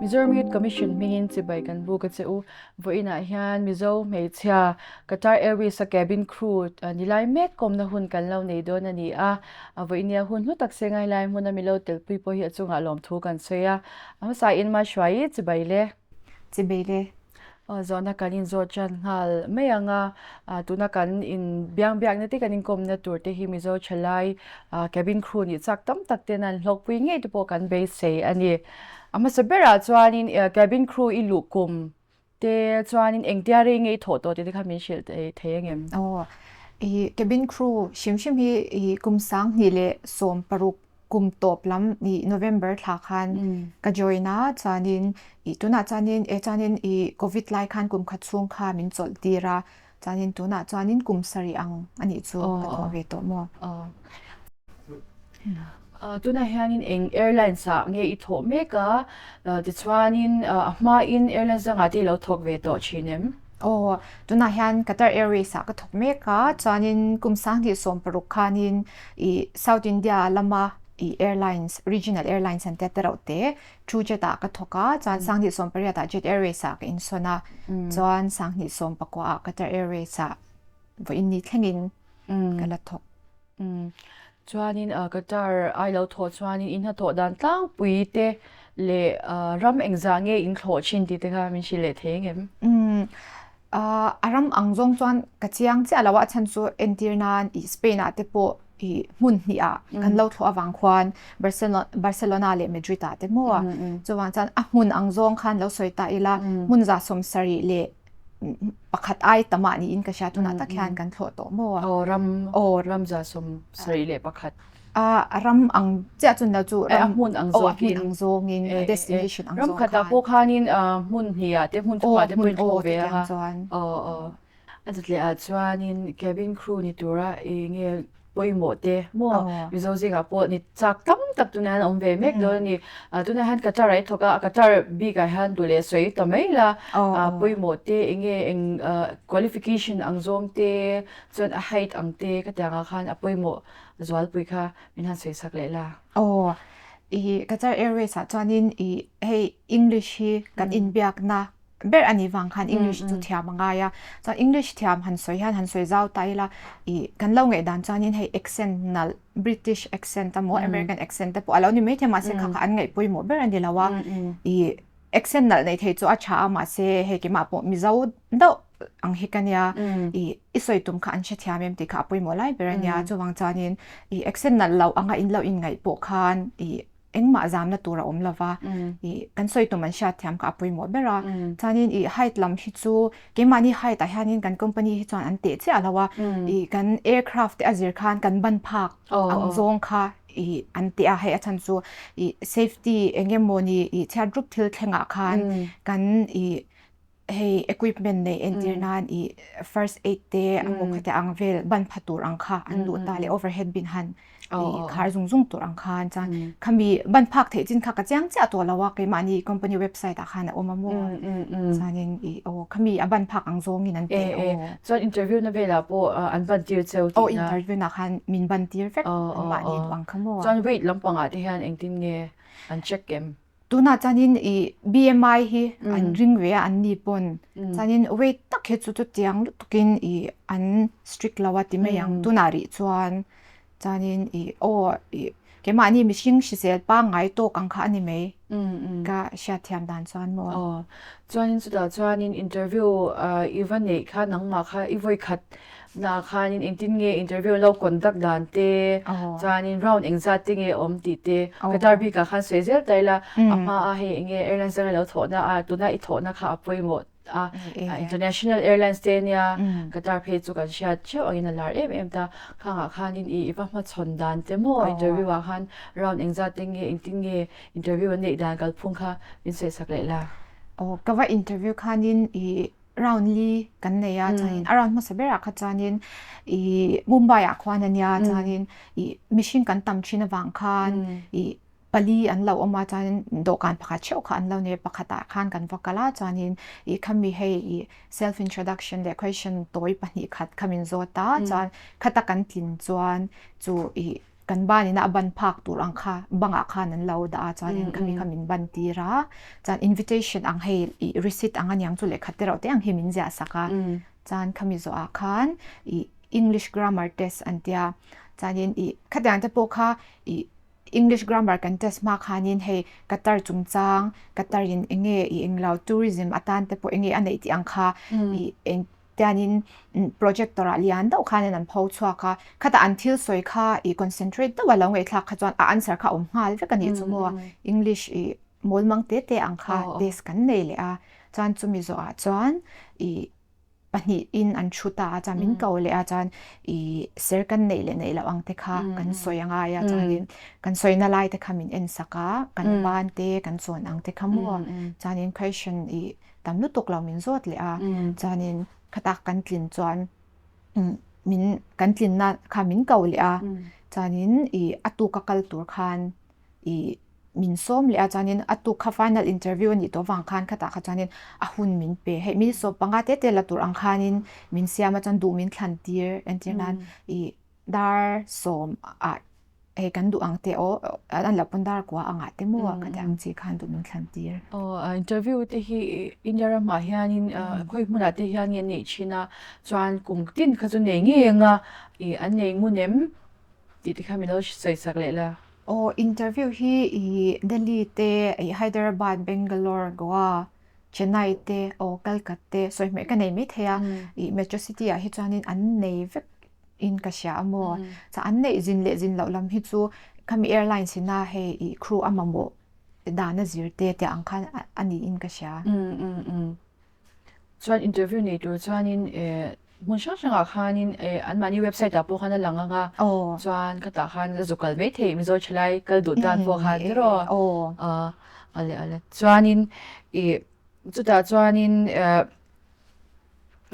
Mizoram Youth Commission hmingin chibai kan buk a che u. Vawiinah hian Mizo hmeichhia Qatar Airways a cabin crew nilai mek kawmna hun kan lo nei dawn a ni a. Vawiinia hun hlu tak senga helai hmuna milo telpui pawh hi a chungah lawmthu kan sawi a. A hmasain Mahruaii chibai le. Chibai le. Zawhna kan inzawt tan nghal mai ang a, tuna kan in biang biakna te kan inkawmna tur te hi Mizo thalai cabin crew nih chak tam tak ten an hlawkpui ngei te pawh kan beisei a ni. A hmasa berah chuanin cabin crew i luh kum te chuanin engtia rei nge i thawh tawh tih te kha min hrilh thei ang em? Aw, i cabin crew hrim hrim hi i kum 2016 kum tawp lam i November thla khan ka join a, chuanin i tunah chuanin e chuanin i Covid lai khan kum khat chhung kha min chawlh tir a, chuanin tunah chuanin kum sarih ang a nih chu ka thawh ve tawh maw. Tunah hianin eng airlines ah nge i thawh mek a, tichuanin a hmain airlines dangah te i lo thawk ve tawh thin em? Aw, tunah hian Qatar Airways ah ka thawk mek a, chuanin kum 2016 khanin i South India lama i airlines, regional airlines an tia tereuh te, TrueJet ah ka thawk a, chuan 2018 ah Jet Airways ah ka insawn a, chuan 2019 ah Qatar Airways ah vawiin ni thlengin ka la thawk. Chuanin Qatar ai lo thawh chuanin in hnathawh dan tlangpui te leh ram engzah nge in thlawh thin tih te kha min hrilh leh thei ang em? A ram ang zawng chuan ka chiang chiah lo a, a chhan chu entir nan i Spain ah te pawh i hmun hnih ah kan lo thlawh avang khuan Barcelona leh Madrid ah te maw chuvang chuan a hmun ang zawng khan lo sawi ta ila hmun 171 ai tamah niin ka hria tunah tak hian kan thlawh tawh maw? Aw ram aw ram 171. A ram ang chiah chun lo chu ram a hmun ang zawngin ang zawngin destination ang zawng khan. Ram khatah pawh khanin hmun hnih ah te hmun thumah te pawhin thlawh ve a. Aw aw. A zatleh ah chuanin cabin crew ni tura eng nge pawimawh te maw Mizo zingah pawh ni chak tam tak tunah hian a awm ve mek dawn a ni. Tunah hian Qatar ah i thawk a, Qatar bikah hian duh leh sawi ta mai la pawimawh te eng nge eng qualification ang zawng te chuan a height ang te ka tiangah khan a pawimawh zualpui kha min han sawi sak leh la. Aw, i Qatar Airways ah chuanin i hei English hi kan inbiakna ber a nih vang khan English chu thiam a ngai a, chuan English thiam han sawi hian han sawi zau ta ila ih kan lo ngaih dan chuanin hei accent nalh British accent emaw American accent te pawh a lo ni maithei mahse kha kha an ngaih pawimawh ber a ni lo a, ih accent nalh neih theih chu a tha a mahse hei keimah pawh Mizo deuh ang hi ka nia ih i sawi tum kha an hrethiam em tih kha a pawimawh lai ber a nia chuvang chuanin ih accent nalh loh anga in lo inngaih pawh khan ih engmah zamna tur a awm lo va, ih kan sawi tum an hriat thiam kha a pawimawh ber a. Chuanin ih height lam hi chu keimahni height ah hianin kan company hi chuan an teh chiah lo a, ih kan aircraft te a zir khan kan ban phak ang zawng kha ih an teh a, hei a chhan chu ih safety eng emawni ih chhiat rup thil thlengah khan kan ih hei equipment nei entir nan i first aid te a maw khate ang vel ban pha tur ang kha an duh ta leh overhead bin han i khar zung zung tur ang khan chuan khami ban phak theih chin kha ka chiang chiah tawh lo a keimahni company website ah khan a awm a maw chuanin i aw khami a ban phak ang zawngin an teh aw chuan interview na velah pawh an ban tir cheu tihna aw interview na khan min ban tir vek anmahni duh ang kha maw chuan weight lampangah te hian engtin nge an check em? Tunah chuanin i BMI hi an ring ve a an ni pawn chuanin weight tak hi chu chutiang lutukin i an strict lo a ti mai ang tunah rih chuan chuanin i aw i keimahni mihring hrisel pangngai tawk ang kha a ni mai ka hriatthiam dan chuan maw. Aw chuanin chutah chuanin interview i va neih kha nangmah kha i vawikhat Naah khanin engtin nge interview lo conduct dan te, chuanin round engzat te nge awm tih te, Qatar bikah khan sawi zel ta ila, a hmaa hei enge airlines danga lo thawhna a, tuna i thawhna kha a pawimawh a, international airlines te ania, Qatar phei chu kan hriat theuh angin a lar em em ta, khangah khanin i va hmachhawn dan te maw interview ah khan round engzat te nge engtin nge interview an neih dan kalphung kha min sawi sak leh la. Aw, ka va interview khanin i round li kan nei a chuanin a round hmasa berah kha chuanin ih Mumbai ah khuan a nia chuanin ih mihring kan tam thin avang khan ih pali an lo awm a chuanin dawhkan pakhat theuh kha an lo nei a pakhat ah khan kan va kal a chuanin ih khami hei ih self introduction leh question tawi pahnih khat kha min zawt a chuan khata kan tlin chuan chu ih. kan ban ina a ban phak tur ang kha bangah khan an lo dah a chuanin khami kha min ban tir a chuan invitation ang hei ih receipt ang aniang chu lehkha te reuh te ang hi min ziah sak a chuan khami zawhah khan ih English grammar test an tia chuanin ih khatiang te pawh kha ih English grammar kan test hma khanin hei Qatar chungchang Qatar in enge ih englo tourism atan te pawh enge a neih tih ang kha ih eng Tianin projector ah lian deuh khanin an pho chhuak a, khatah an thil sawi kha i concentrate deuh a lo ngaihthlak kha chuan a answer kha a awm nghal vek a nih chu maw. English i mawlmang te te ang kha test kan nei leh a, chuan chumi zawhah chuan i pahnihin an thu ta a, chuan min ko leh a, chuan i ser kan neih leh neih loh ang te kha kan sawi a ngai a, chuanin kan sawina lai te kha min en sak a, kan ban te kan chawn ang te kha maw, chuanin question i tam lutuk lo min zawt leh a chuanin khatak kan tlin chuan min kan tlinna kha min ko leh a chuanin i a tuka kal tur khan i min sawm leh a chuanin a tuk kha final interview a nih tawh vang khan khatah kha chuanin a hun min pe hei mi sawm panga te te la tur ang khanin min siam a chuan duh min thlan tir entir nan i dar sawm ah hei kan duh ang te aw an lo pawn dar kua angah te maw ka ti ang chi khan duh min thlan tir. Aw interview te hi India ramah hianin khawi hmunah te hian nge an neih thin a chuan kum tin kha chu nei ngei anga ih an nei ngun em tih te kha min lo sawi sak leh la. Aw interview hi ih Delhi te ih Hyderabad, Bangalore, Goa, Chennai te aw Calcutta te sawi hmeh ka nei maithei a ih metro city ah hi chuanin an nei vek in ka hria a maw chuan an neih zin leh zin loh lam hi chu khami airlines ina hei ih crew a mamawh dan a zir te tih ang khan a niin ka hria. Chuan interview nei tur chuanin hmun hrang hrangah khanin anmahni website ah pawh khan a lang ang a chuan khatah khan a zuk kal maithei Mizo thalai kal duh tan pawh khan tiraw ale ale chuanin ih chutah chuanin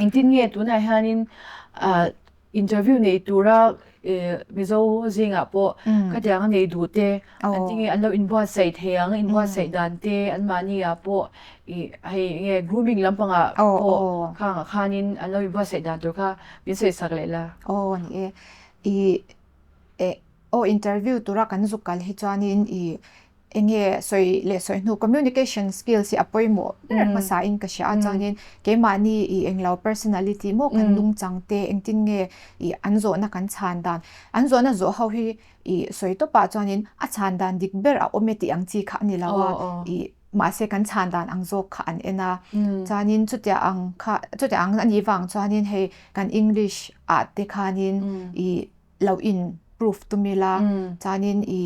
Engtin nge tunah hianin interview nei tura Mizo zingah pawh khatiang a nei duh te engtin nge an lo inbuatsaih thei ang, inbuatsaih dan te anmahni ah pawh ih hei nge grooming lampangah pawh khangah khanin an lo inbuatsaih dan tur kha min sawi sak leh la. Aw ni e, ih eh aw interview tura kan zuk kal hi chuanin ih Enge sawi leh sawi hnu communication skills hi a pawimawh ber hmasa in ka hria a chuanin keimahni i englo personality maw kan nungchang te engtin nge i an zawhna kan chhan dan an zawhna zawh ho hi i sawi tawpah chuanin a chhan dan dik ber a awm e tih ang chi kha a ni lo a i mahse kan chhan dan ang zawk kha an en a chuanin chutia ang kha chutia ang a nih vang chuanin hei kan English ah te khanin i lo in proof tum ila chuanin i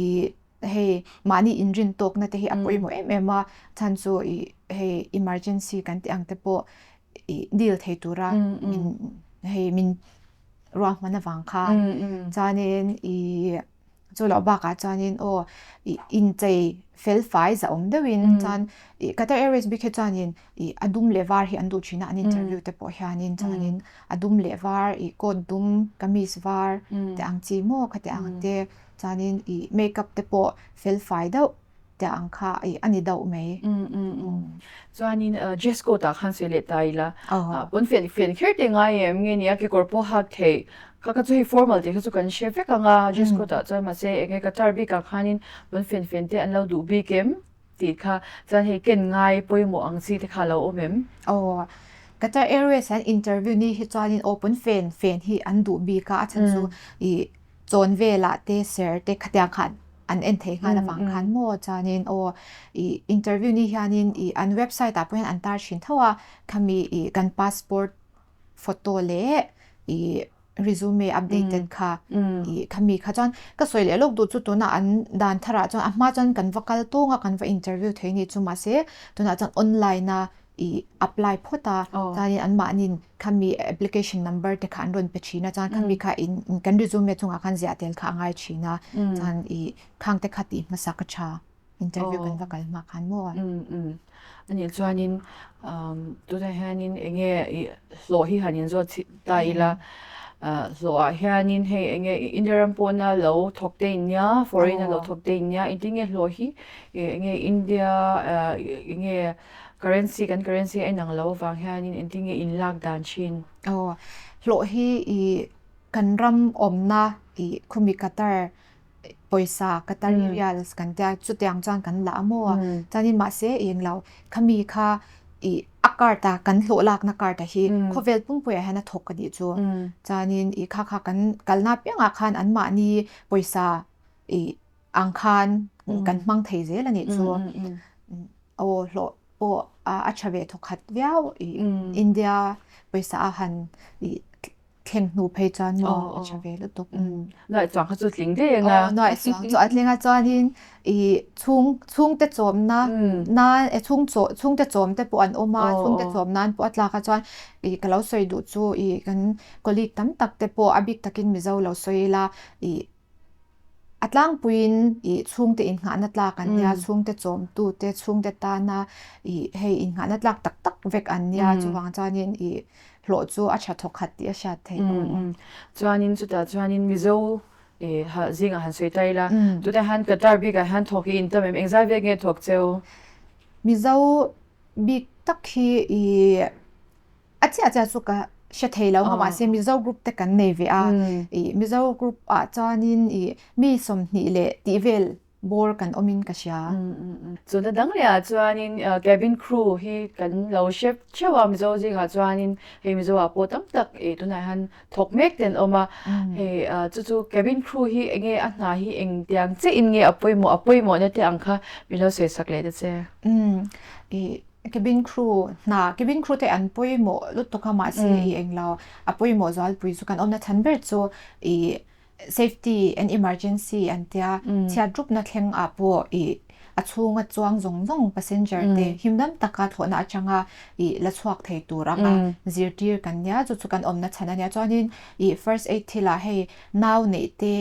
hei mahni inrin tawkna te hi a pawimawh em em a chhan chu ih hei emergency kan tih ang te pawh ih deal thei tura min hei min ruahman avang khan chuanin ih chu loh bakah chuanin aw ih inchei fel fai zah awm deuhin chuan ih Qatar Airways bik hi chuanin ih a dum leh var hi an duh thin a an interview te pawh hianin chuanin a dum leh var ih coat dum kamis var te ang chi maw khati ang te. Chuanin ih make up te pawh fel fai deuh tih ang kha ih a ni deuh mai. Chuanin dress code ah khan sawi leh ta ila pawn fen fen kher te ngai em nge nia kekawr pawh hak theih kha kha chu hei formal tih kha chu kan hre vek ang a dress code ah chuan mahse enge Qatar bik ah khanin pawn fen fen te an lo duh bik em tih kha chuan hei ken ngai pawimawh ang chi te kha a lo awm em? Aw Qatar Airways an interview ni hi chuanin aw pawn fen fen hi an duh bik a a chhan chu ih chawn velah te ser te khatiang khan an en thei nghal avang khan maw chuanin aw ih interview ni hianin ih an website ah pawh hian an tar thin tho a khami ih kan passport photo leh ih resume updated kha ih khami kha chuan ka sawi leh lawk duh chu tunah an dan tharah chuan a hma chuan kan va kal tawng a kan va interview thei ni chu mahse tunah chuan online a ih apply phawt a chuanin anmahniin khami application number te kha an rawn pe thin a chuan khami kha in kan resume chungah khan ziah tel kha a ngai thin a chuan ih khang te kha tih hmasa ka tha interview kan va kal hma khan maw. Anih chuanin tunah hianin enge ih hlawh hi han inzawt ta ila hlawh ah hianin hei enge India ram pawna lo thawk te in nia foreign a lo thawk te in nia engtin nge hlawh hi enge India enge Currency kan currency a inang lo avang hianin engtin nge in lak dan thin? Aw, hlawh hi i kan ram awmna i khumi Qatar pawisa Qatari riyals kan tia chutiang chuan kan la a maw a chuanin mahse eng lo khami kha ih a card a kan hlawh lakna card a hi khawvel pumpuiah hian a thawk a nih chu chuanin ih kha kha kan kalna apiangah khan anmahni pawisa ih ang khan kan hmang thei zel a nih chu aw hlawh pawh a tha ve thawkhat viau ih India pawisa a han ih thleng hnu phei chuan maw a tha ve lutuk. Nuaih chuang kha chu tling daih ang a. Nuaih chuang chu a tling a chuanin ih chhung chhungte chawmna nan e chhung chaw chhungte chawm te pawh an awm a chhungte chawm nan pawh a tlak a chuan ih ka lo sawi duh chu ih kan colleague tam tak te pawh a bik takin Mizo lo sawi ila ih A tlangpuiin ih chhungte innghahna tlak an nia, chhungte chawmtute, chhungte tana ih hei innghahna tlak tak tak vek an nia, chuvang chuanin ih hlawh chu a tha thawkhat tih a hriat theih awm. Chuanin chutah chuanin Mizo ih zingah han sawi ta ila, tunah hian Qatar bikah hian thawk hi in tam em? Engzai vek nge thawk cheu? Mizo bik tak hi ih A chiah chiah chu ka hre thei lo nga mahse Mizo group te kan nei ve a, ih Mizo group ah chuanin ih mi 20 leh tih vel bawr kan awmin ka hria. Chuna dang leh ah chuanin cabin crew hi kan lo hre theuh a Mizo zingah chuanin hei Mizo ah pawh tam tak ih tunah hian thawk mek te an awm a, hei chu chu cabin crew hi enge a hna hi engtiang chiah in nge a pawimawh a pawimawhna te ang kha min lo sawi sak leh ta che. Ih Cabin crew hna, cabin crew te an pawimawh lutuk a mahse i englo a pawimawh zualpui chu kan awmna chhan ber chu i safety and emergency an tia chhiat rupna thleng ah pawh i a chhunga chuang zawng zawng passenger te himdam taka thlawhna atanga i la chhuak thei tur anga zirtir kan nia chu chu kan awmna chhan ania chuanin i first aid thilah hei nau neih te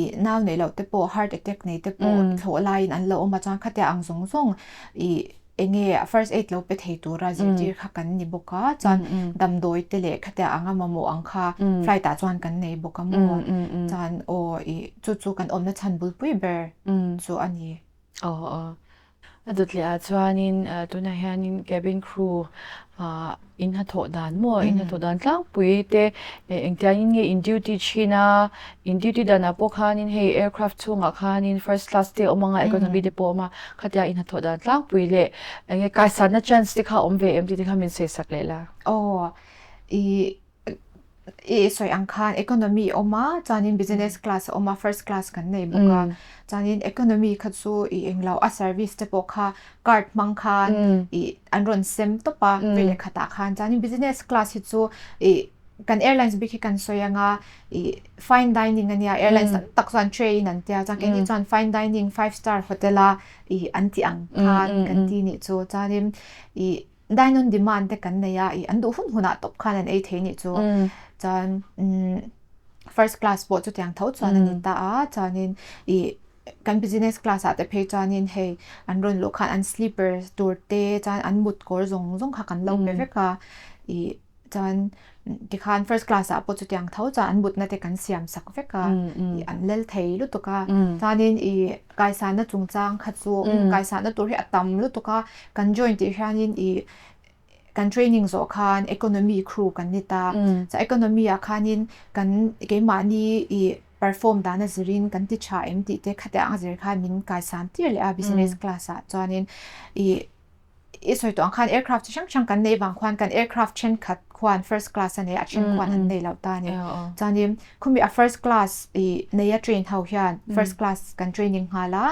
i nau neih loh te pawh heart attack nei te pawh thlawh laiin an lo awm a chuan khatia ang zawng zawng i enge first aid lo pe thei tura zirtir kha kan ni bawk a chuan damdawi te leh khatia anga mamawh ang kha flight ah chuan kan nei bawk a maw chuan aw i chu chu kan awmna chhan bulpui ber chu a ni. Aw aw a dawt leh ah chuanin tunah hianin cabin crew In hnathawh dan maw? In hnathawh dan tlangpui te engtiangin nge in duty thin a? In duty danah pawh khanin hei aircraft chhungah khanin first class te a awm ang a, economy te pawh a awm a, khatia in hnathawh dan tlangpui leh enge kaisanna chance te kha a awm ve em tih te kha min sawi sak leh la. Aw, i i sawi ang khan economy a awm a, chuanin business class a awm a, first class kan nei bawk a, chuanin economy kha chu i englo a service te pawh kha card hmang khan i an rawn sem tawp a veleh khatah khan chuanin business class hi chu i kan airlines bik hi kan sawi anga i fine dining ania airlines tam tak chuan tray in an tia chuan keini chuan fine dining five star hotel a i an tih ang khan kan ti nih chu chuanin i dine on demand te kan nei a i an duh hun hunah tawp khan an ei thei nih chu chuan first class pawh chutiang tho chuan a ni ta a chuanin i kan business class ah te phei chuanin hei an rawn luh khan an sleeper tur te chuan an mut kawr zawng zawng kha kan lo pe vek a ih chuan tikhan first class ah pawh chutiang tho chuan an mutna te kan siam sak vek a ih an lel thei lutuk a chuanin ih kaisanna chungchang kha chu kaisanna tur hi a tam lutuk a kan join tih hianin ih kan training zawh khan economy crew kan ni ta. Chuan economy ah khanin kan keimahni ih perform dan a zirin kan ti tha em tih te khatiang a zir khan min kaisan tir leh a business class ah chuanin ih i sawi tawh ang khan aircraft chi hrang hrang kan nei vang khuan kan aircraft thenkhat khuan first class a nei a a then khuan an nei loh ta a ni. Chuanin khumi a first class ih nei a train ho hian first class kan training nghal a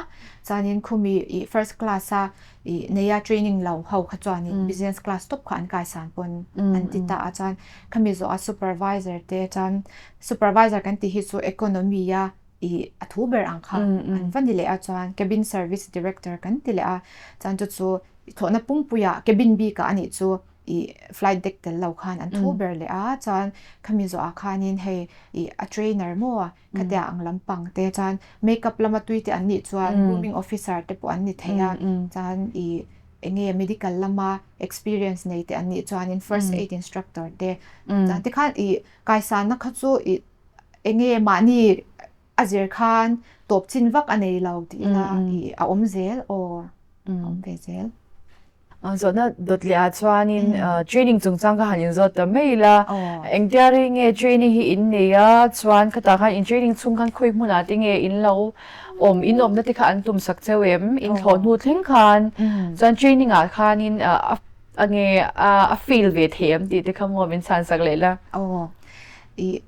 chuanin khumi ih first class a I neia training lo ho kha chuanin business class tawp kha an kaisan pawn an ti ta a chuan khami zawh a supervisor te chuan supervisor kan tih hi chu economy a i a thu ber ang kha an va ni leh a chuan cabin service director kan ti leh a chuan chu chu thlawhna pumpuiah cabin bikah anih chu i flight deck tel lo khan an thu ber leh a chuan khami zawhah khanin hei i a trainer maw Khatia ang lampang te chuan makeup lama tui te an nih chuan grooming officer te pawh an ni thei a, chuan ih enge medical lama experience nei te an nih chuanin first aid instructor te chuan tikhan ih kaisanna kha chu ih enge mahni a zir khan tawp chin vak a nei lo tih ila ih a awm zel aw a awm ve zel. Zawhna dawt leh ah chuanin training chungchang kha han inzawt ta mai ila. Engtia rei nge training hi in nei a, chuan khatah khan in training chhung khan khawi hmunah te nge in lo awm, in awmna te kha an tum sak cheu em? In thlawh hnu thleng khan chuan training ah khanin a nge a fail ve thei em tih te kha maw min chhan sak leh la. Aw, i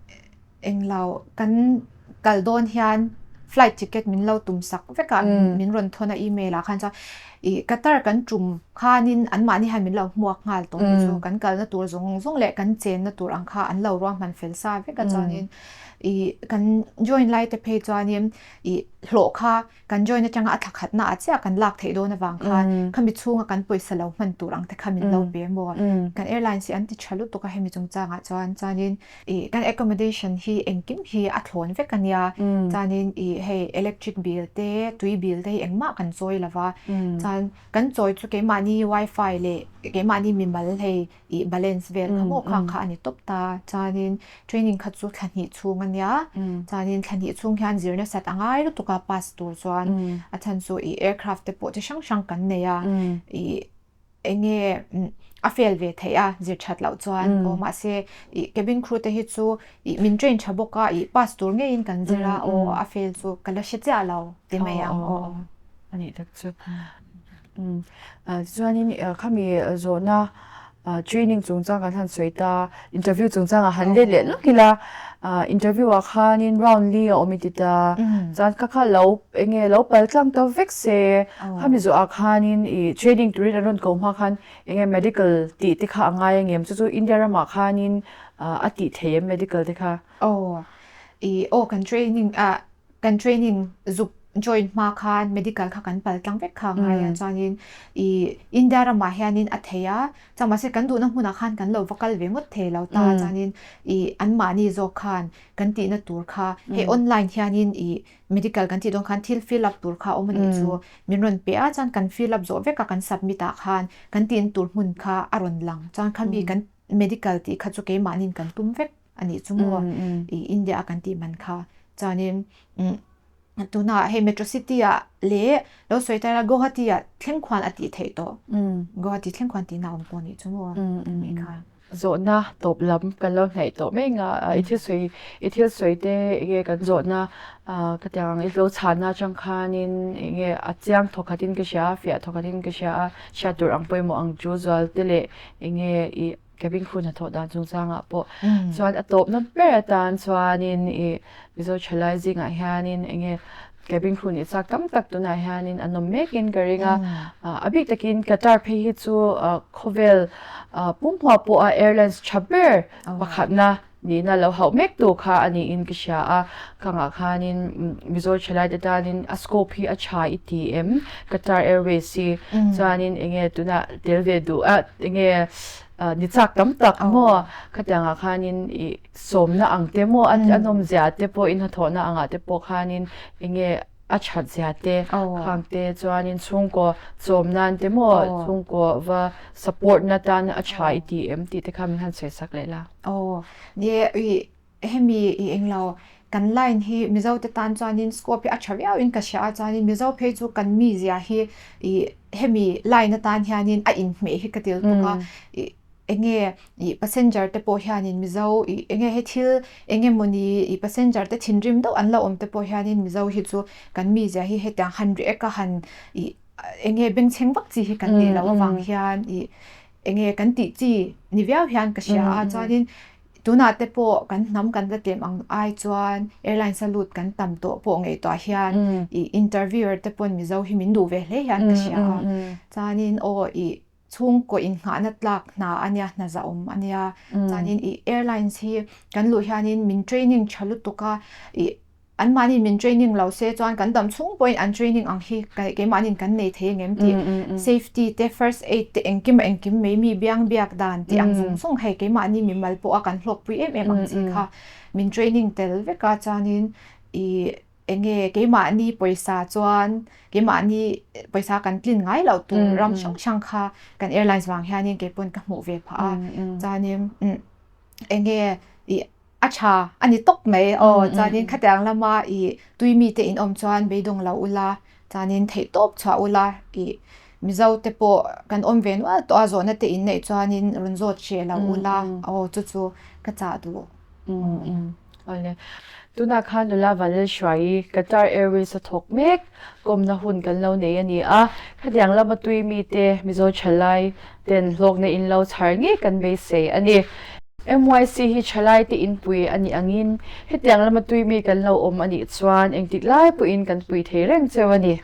Englo kan kal dawn hian flight ticket min lo tum sak vek a, min rawn thawn a email ah khan chuan ih Qatar kan tum khanin anmahni hian min lo hmuak nghal tawh ni chu kan kalna tur zawng zawng leh kan chenna tur ang kha an lo ruahman fel sa vek a chuanin ih kan join lai te phei chuanin ih hlawh kha kan join atanga a thla khatna ah chiah kan lak theih dawn avang khan khami chhunga kan pawisa lo hman tur ang te kha min lo pe maw kan airlines hi an ti tha lutuk a hemi chungchangah chuan chuanin ih kan accommodation hi engkim hi a thlawn vek ania chuanin ih hei electric bill te tui bill te hi engmah kan chawi lova chuan kan chawi chu keimahni wifi leh keimahni mimal hei ih balance vel kha maw khang kha a ni tawp ta. Chuanin training kha chu thla hnih chhung a nia. Chuanin thla hnih chhung hian zir nasat a ngai lutuk a pass tur chuan a chhan chu ih aircraft te pawh chi hrang hrang kan nei a. Ih eng nge a fail ve theih a zir that loh chuan aw mahse ih cabin crew te hi chu ih min train tha bawk a ih pass tur ngeiin kan zir a aw a fail chu ka la hre chiah lo ti mai ang aw. A nih tak chu. Chuanin khami zawhna training chungchang kan han sawi ta, interview chungchangah han let leh lawk ila, interview ah khanin round li a awm i ti ta, chuan kha kha lo eng nge lo pal tlang ta vek se, khami zawhah khanin ih training turin an rawn ko hma khan eng nge medical tih te kha a ngai ang em, chu chu India ramah khanin a tih theih em medical te kha? Aw, ih aw kan training ah Kan training zuk join hma khan medical kha kan pal tlang vek kha ngai a chuanin ih India ramah hianin a thei a chuan mahse kan duhna hmunah khan kan lo va kal ve ngawt thei lo ta chuanin ih anmahni zawk khan kan tihna tur kha hei online hianin ih medical kan tih dawn khan thil fill up tur kha a awm a nih chu min rawn pe a chuan kan fill up zawh vek a kan submit ah khan kan tihna tur hmun kha a rawn lang chuan khami kan medical tih kha chu keimahniin kan tum vek. A nih chu maw i India a kan tih man kha chuanin tunah hei Metro City ah leh lo sawi ta ila Guwahati ah thleng khuan a tih theih tawh Guwahati thleng khuan tihna awm pawh a nih chu maw tih kha. Zawhna tawp lam kan lo hnaih tawh mai anga i thil sawi i thil sawi te enge kan zawhna ka tiang ang i lo chhanna atang khanin enge a chiang thawkhatin ka hria a fiah thawkhatin ka hria a hriat tur ang pawimawh ang chu zual te leh enge i Cabin crew hnathawh dan chungchangah pawh chuan a tawpna ber atan chuanin ih Mizo thalai zingah hianin eng nge cabin crew nih chak tam tak tunah hianin an awm mekin ka ring a, a bik takin Qatar phei hi chu khawvel pumhua pawha airlines tha ber pakhatna nihna lo hauh mek tu kha a niin ka hria a, khangah khanin Mizo thalai te tanin a scope hi a tha i ti em Qatar Airways hi chuanin eng nge tunah tel ve duh a eng nge ni chak tam tak maw khatiangah khanin ih sawmna ang te maw a nawmzia te pawh in hnathawhna angah te pawh khanin eng nge a that zia te khang te chuanin chhungkaw chawm nan te maw chhungkaw va support na tan a tha i ti em tih te kha min han sawi sak leh la. Aw ni e hemi i englo kan line hi Mizo te tan chuanin scope hi a tha viau in ka hria a chuanin Mizo phei chu kan mizia hi i hemi line atan hianin a inhmeh hi ka ti lutuk a i Enge ih passenger te pawh hianin Mizo ih enge he thil enge mawni ih passenger te thinrim deuh an lo awm te pawh hianin Mizo hi chu kan mizia hi hetiang han react a han ih enge bengchheng vak chi hi kan nih loh avang hian ih enge kan tih chi ni viau hian ka hria a chuanin tunah te pawh kan hnam kan la tlem ang ai chuan airlines a lut kan tam tawh pawh ngaihtuah hian ih interviewer te pawn Mizo hi min duh ve hle hian ka hria a chuanin aw ih chhungkaw innghahna tlak hna a nia, hna zahawm a nia. Chuanin ih airlines hi kan luh hianin min training tha lutuk a, ih anmahni min training lo se chuan kan dam chhung pawhin an training ang hi keimahniin kan nei thei angem tih safety te first aid te engkim a engkim mai mi biang biak dan tih ang zawng zawng hei keimahni mimal pawha kan hlawkpui em em ang chi kha min training tel vek a chuanin ih Enge keimahni pawisa chuan keimahni pawisa kan tlin ngai loh tur ram hrang hrang kha kan airlines vang hianin keipawn ka hmuh ve phah a chuanin enge ih a tha a ni tawp mai aw chuanin khatiang lama ih tui mite in awm chuan beidawng lo ula chuanin theihtawp chhuah ula ih. Mizo te pawh kan awm ve nual tawh a, zawhna te in neih chuanin rawn zawt hreh lo ula, aw chu chu ka chah duh. Awle. Tunah khan nula Vanlalhruaii Qatar Airways a thawk mek kawmna hun kan lo nei a ni a, khatiang lama tui mite Mizo thalai ten hlawkna in lo chhar ngei kan beisei a ni. MYC hi thalai te inpui a nih angin hetiang lama tui mi kan lo awm a nih chuan engtik lai pawhin kan pui thei reng cheu a ni.